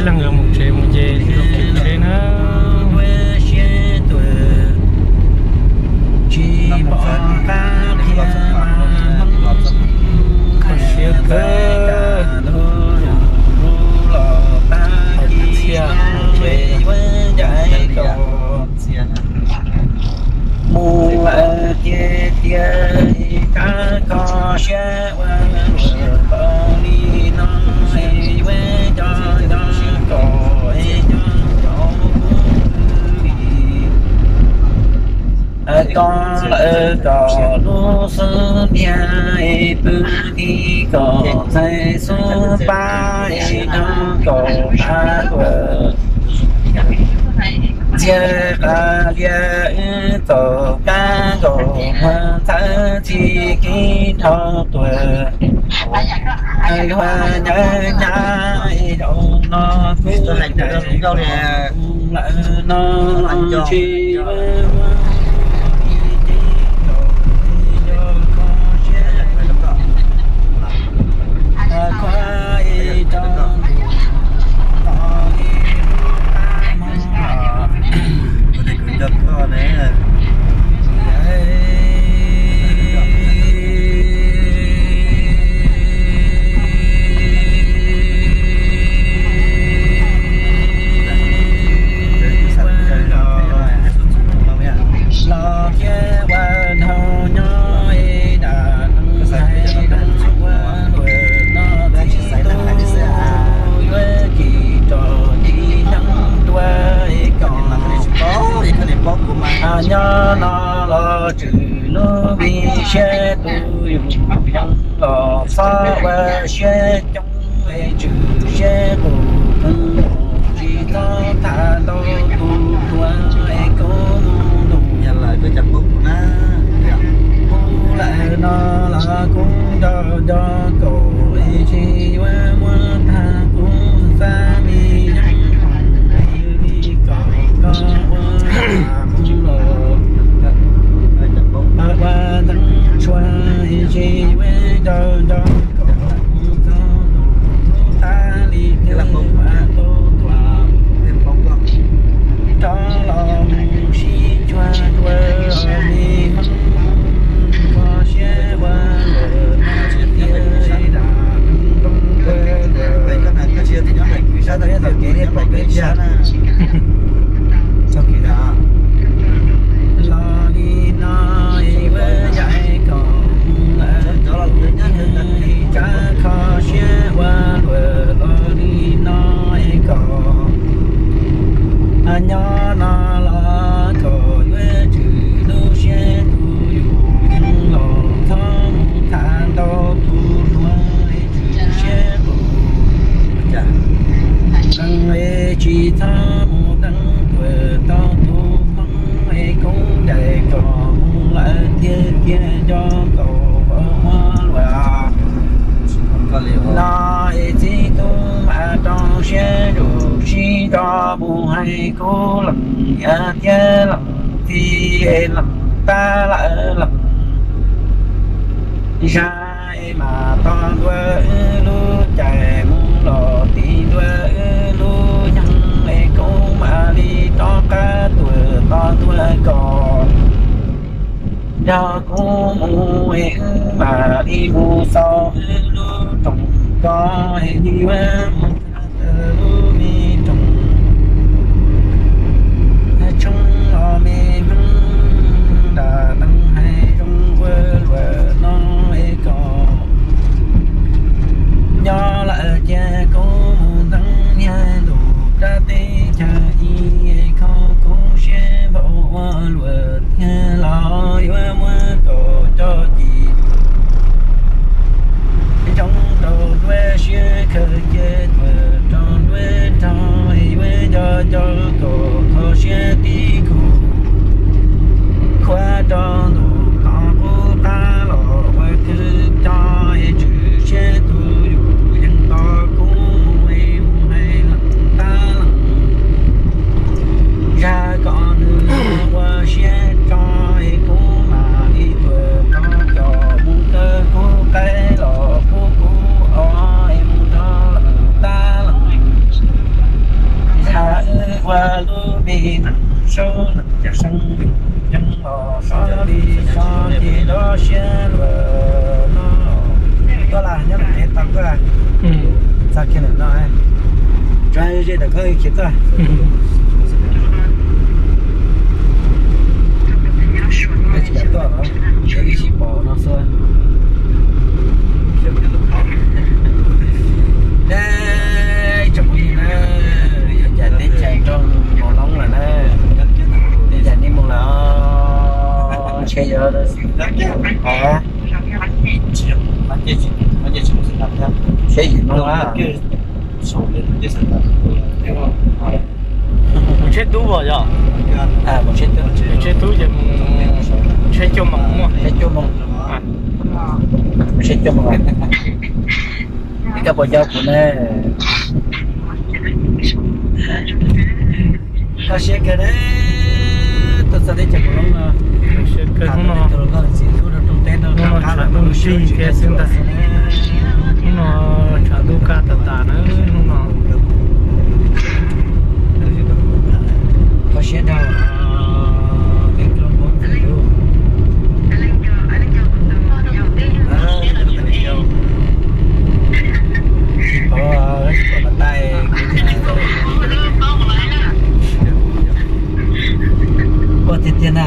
Leej nkawd mus tsev mus ces los kev tsev na. Kho siab kawg. Hais txhia tsev. Mus lawm tiag tiag, kab kho siab ua luaj li no, yuav cov nyob kom cov cov pub li. Koj lawm kom lub xub ntiag pw ti kom txhais xub pab, nyob kom qab tuaj. Ntxiag qas lias wb txom kab nkaus, muag ntxhawb txij kev nrho tuaj. Luag nyav nyab rau no kuv lawm no tsis Los thiab ua dhau nyob ib dam no hais ua luaj no txij tub yuav tsis rog tib neeg dua kom. Nyob no los tswm lub npe siab tus yus yeej los txhob ua siab coob, tswm siab qus qees qus, tsis txhob tham ntau tus hluas, es koj mus ntu yog lawm koj cov pub kuv na. Kuv lawm no los kuv nco nco kaum, es tsis yuav muab tham kuv xav li yeej li kom koj ua mus los ua ntxeev tshuaj, es tsis yuav nco nco kaum mus txog tus hlub tas li twb ua tau tuaj. Rov los mus sib cuag dua li Hmoob, kho siab ua luaj no thiab dam ntoo ua luaj. Sab tau kev thiab pom kev tshaj na. Txog kev dam los li no, es ua yam kom mus lawm, tsab kho siab ua luaj los li no, es kom nyob no los kom yuav tswm lub siab tus yus yeej los txhob mus tham ntau tus hluas, es tswm siab qus qees, es tsis txhob mus deev tuaj tau tus Hmoob, es kub ncaim kom mus lawm tiag tiag nco kom ua luaj. No es txij tub mas rau siab zus sib nrog mus hais kub lees niam thiab lees txiv, lees tab lawm lees zag, es mam tos ntua wb lub caij mus los tis ntua wb lub nyoog, es kub mam li rov qab tuaj tos ntua koj nrog kuv mus, es wb mam li mus xaus wb lub rooj koj, es yuav mus lub me rooj tshoob los me Hmoob, dam teeb hais zoo ua luaj no es kom nyob lawm cia kuv mus nteev niag ntuj rab teb chaws ib, es kho kuv siab npaum ua luaj thiab los yuav muab kom cov ci zoo rau nruab siab khaws cia tuaj rau nruab nrog, es yuav nco nco kom kho siab tib khub khuav rau ntuj qhov qub qab los Cov seeb yeej los sov li sov ces lub siab luag no. Koj las nyob lub kev tau koj txog kiag ntawm no, tso ze tawm koj khiav tuaj. Tsis kam tuaj los, ib sij pom no xwb. Ib tsoom phooj ywg na, yuav ncaim teb chaws nroog Moos Loob lawm na. Ncaim nej mus lawm os, ntshe yuav, ntshe yim moo na. Mus tsheb tub os yog? Mus tsheb tub ces mus tsheb cuaj moos muaj. Tsheb cuaj moos. Tsheb cuaj moos. Koj puas nco kuv ne? Koj siab kawg na, tuaj txog teb chaws Moos Loob no. Siab kawg hnub no, hnub no tshav ntuj nrig thiab xwb ntag. Hnub no tshav ntuj kaj tas tas na, hnub no. Koj siab dhau. Tsis pom, tsis pom pas tais. Ua tiag tiag na.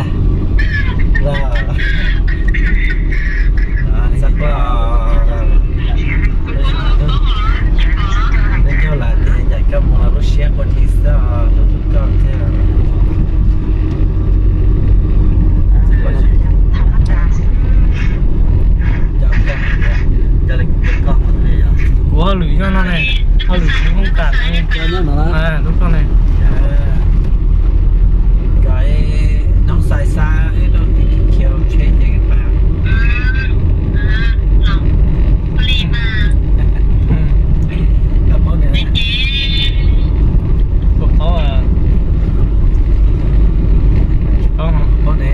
Los, xav pom. Lub ncauj lawm tias ncaim koj mus los lub siab quaj dhi xwb, lub ncauj thiab. Kuv hauj lwm nyob no ne, hauj lwm kuv hoob kas no, lub koj ne. Koj ib hnub xais xav ib hnub tim khiav tsheb ces koj paub. Koj paub, tsis paub hos. Paub ne.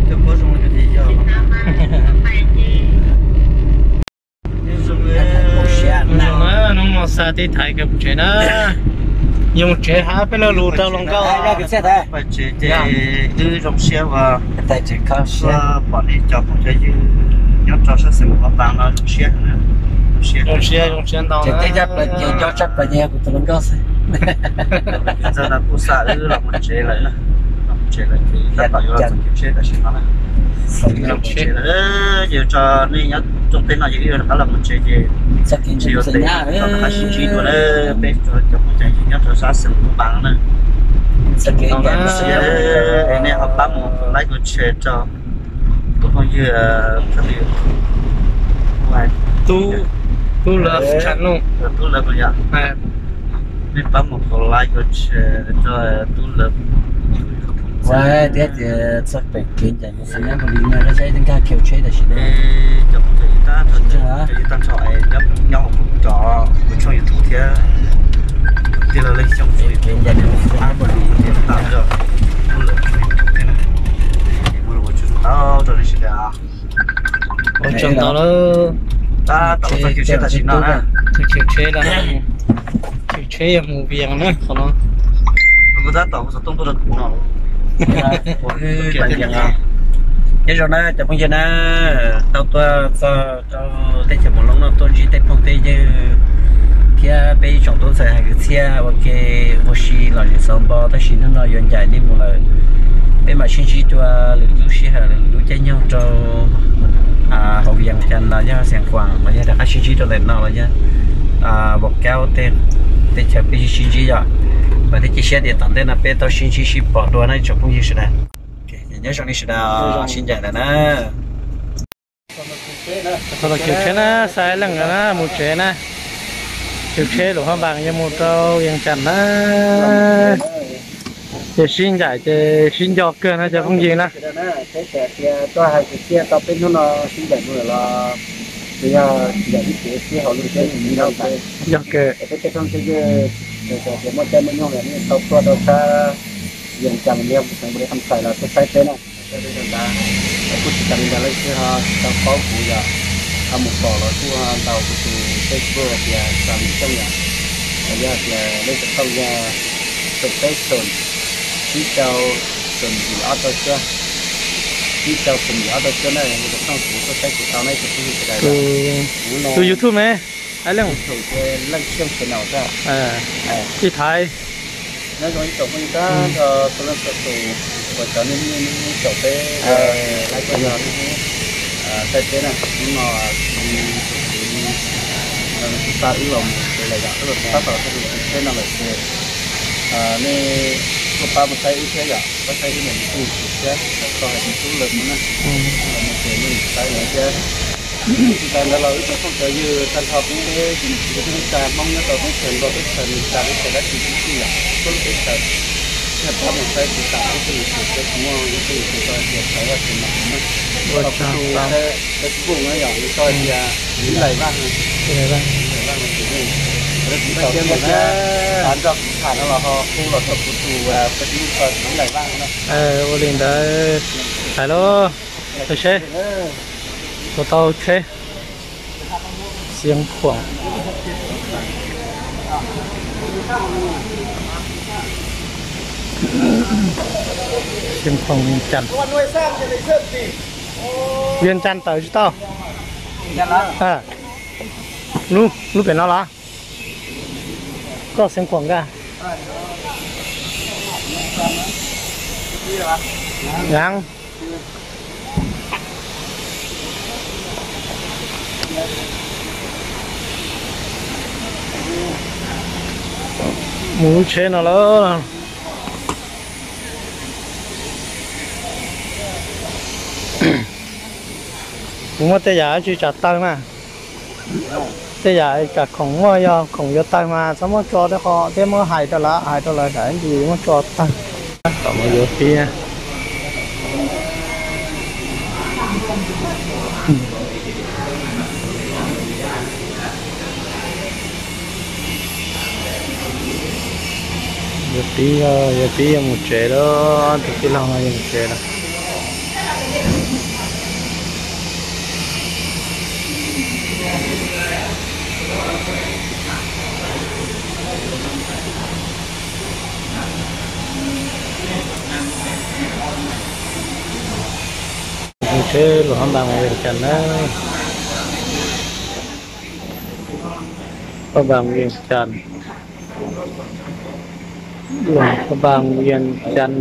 Koj paub zoo li tias yog. Zoo na, hnub no xa tib thaiv kawg mus tsev na. Yog mus tsev hab peb lo lus rau hluas nkauj. Pais tsev ces wb zoo siab uas pom nej cov phooj cov ywg nyob rau sab xeev Vaj Paas no zoo siab, zoo siab, zoo siab ntau. Ces tej zaj plaws ces nco tshaj plaws ces yog kuv tus hluas nkauj xwb. Ntxawg no kuj xa wb los mus tsev lawm na. Los mus tsev lawm ces tab tom yuav los txog kiv tsheb tam sim no na. Los mus tsev lawm, ces tso nej nyob rooj teb no ces wb yuav rov qab los mus tsev ces tsis yuav teb, rov qab sib ntsib dua na. Peb cov phooj cov ywg nyob rau sab xeev Vaj Paas no na. Zoo siab es nej ho pab mus like mus share rau tus phooj ywg, Tub Lawv channel, Tub Lawv yom. Nej pab mus like mus share rau Tub Lawv. Ua thiab tias txog pem kev ncaim xwb nyob npaum li no, koj saib nkag khiav tsheb tam sim no. Cov phooj cov ywg tab tom, cov ywg tag nrho es nyob hauv kuv cov, kuv tshooj YouTube thiab, tij laug Leej Xyooj tshooj YouTube nyob npaum li no, Tub Lawv tshooj YouTube thiab na. Ua tsaug ntau lawm. Tab tom txog khiav tsheb tam sim no na. Khiav tsheb, khiav tsheb yog mus Vias na qhov no. Tab tom xov tooj tuaj rau kuv no. Nyob zoo na cov phooj ywg na, tau tuaj txog rau teb chaws Moos Loob no tuaj ntsib tej phooj tej ywg thiab peb ib tsoom tub ntxhais hais kwv txhiaj ua ke ua si los lwm xaus npo, tab sis hnub no yuav ncaim nej mus lawm. Peb mam sib ntsib dua lwm lub sij hawm lwm lub caij nyoog rau hauv Vias Cas los yog Xiav Khuam los yog rov qab sib ntsib rau ntawm no los yog Vaus Kaub tej, teb chaws peb sib ntsib yom. Vam thiab cia siab tias tom ntej no peb tau sib ntsib sib pom dua na ib tsoom phooj ywg sawv daws. Nyob zoo nej sawv daws, sib ncaim lawm na. Txog los khiav tsheb na, xa ib leeg na mus tsev na. Khiav tsheb lus hab npas yog mus rau Vias Cas na. Ces sib ncaim ces sib nco kawg na cov phooj ywg na. Teb chaws tias tuaj hais kwv txhiaj tau peb hnub no sib ncaim mus lawm los yog ncaim ib tsev sib haus lug thiab nco kawg. Peb tej phooj tej ywg txawm tias muaj caij muaj nyoog los nej tau tuaj rau sab Vias Cas los yog xeev Npus Lis Kham Xais los tuaj saib peb na. Kuj tsis tas li ntawd lawm xwb ho tsis tau paub kuv yog Ho mus pom los kuj ntaus kuv tus Facebook hais tias Xav Lis Xyooj yom, los yog hais tias lej xov tooj yog xoom peb xoom, tsib rau xoom yim ob rau cuaj, tsib rau xoom yim ob rau cuaj na, lej xov tooj kuv tuaj saib kuv tau na ib tsoom phooj ywg sawv daws. Tus YouTube ne, Leej Xyooj channel xwb. Ib thaiv nyob zoo ib tsoom phooj ywg tag nrho txhua leej txhua tus, uas cov nej niaj hnub caum peb, lawv cov yog niaj hnub saib peb na, hnub no kuv xa wb los mus tsev lawm yom, wb los tab tom txog tus tsheb no lawm ces nej kuj pab mus saib wb thiab yom, pab saib wb niam tus phooj ywg thiab, txog hais tus tub lawm no na, los mus ces nej saib lawm thiab. Tsis tas ntawd los wb cov phooj cov ywg tag nrho peb tsoom Hmoob nyob rau teb chaws Nplog teb chaws Amelikas teb chaws dab tsi tib si yom, txhua lub teb chaws, nej pab mus saib tiv tam wb thiab YouTube thiab, kuv muaj wb thiab YouTube tau tias txhawm vaj txhawm nam na. Ua tsaug ntau. Facebook no yom, kuv tau tias Vib Lais Vaj, Vib Lais Vaj no ces nej, kuv tau tias na, tav nrog kuv tham no los ho hu los rau kuv tus Facebook txog Vib Lais Vaj no. Ua li ntawd, hais lauj, seb puas tau tsheb. Xeev Khuam, Xeev Khuam, Vias Cas. Vias Cas tawm tsis tau. Lub pem no los? Koj Xeev Khuam nkag. Yaav. Mus lub tsheb no lawm. Kuv muaj tej yam tsis tsam tawg mas. Tej yam tsam khoom muaj, yog khoom yuav tawg mas txhob muab tso rau qhov thiab muab hais rau lawv, hais rau lawv tsam ntsis muab tso tawg. Tom mus yuav pib. Yuav pib, yuav pib yuav mus tsev lawm, tus tij laug no yuav mus tsev lawm. Mus tsheb luam hab npas mus Vias Cas na. Hab npas Vias Cas. Luam hab npas Vias Cas.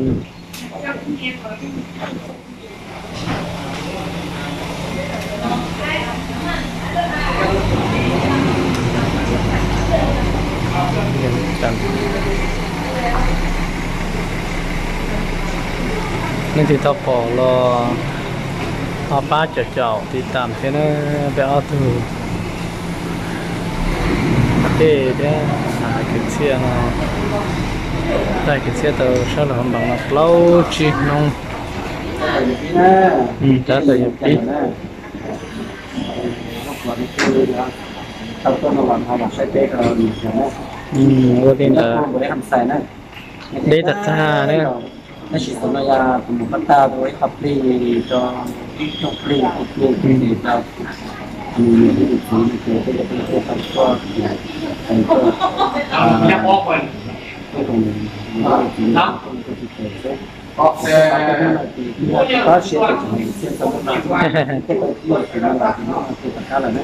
Leej twg tau pom los ho pab caum caum tiv tam thiab na, peb ob tug tej thiab, kwv txhiaj no, tais kwv txhiaj tau sab luam hab npas no plaub tsib hnub. Tab tom yuav pib. Ua li ntawd, deb tag tag na. Tab sis xyov no yog kuv mus pab tag rau ib qho plig, rau ib rooj plig, ib plig ces rau nws niam thiab nws txiv no ces peb cov phooj ywg thiaj tau tuaj, tau tuaj tuaj koom nws niam thiab nws txiv no tuaj tsis tes xwb. Ces peb hnub no ces kuj yog tab sis tau tseem txiaj tau muaj no, tej tau tuaj ces no los ces hnub no ces rov qab lawm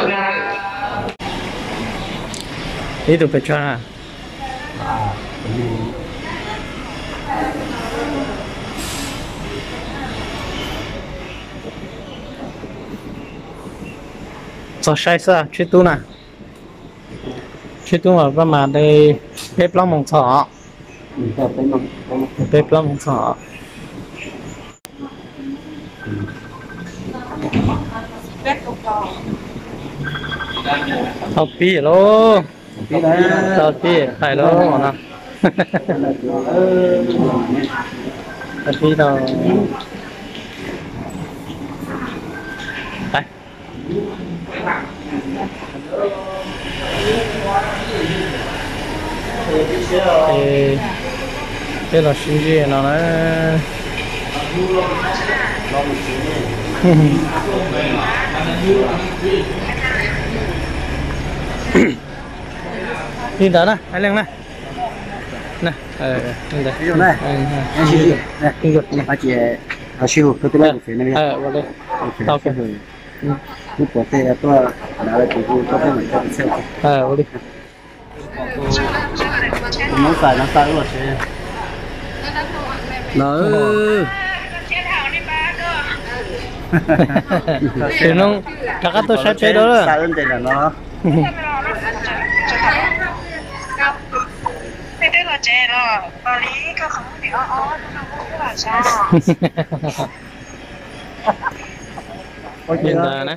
na. Ib tug pes tsawg na? Txog saib xwb, tsheb tub na. Tsheb tub mas pab mas li peb plaub moos txog os. Peb plaub moos txog os. Tau pib lauj. Tau pib hais lauj no. Tau pib tau. Tais Peb los sib ntsib no na. Li ntawd na, Aib Leej na. Na, li ntawd. Ua li. Tau kawg. Ua li. Tus no rov qab tuaj saib peb dua lawm. Li ntawd na.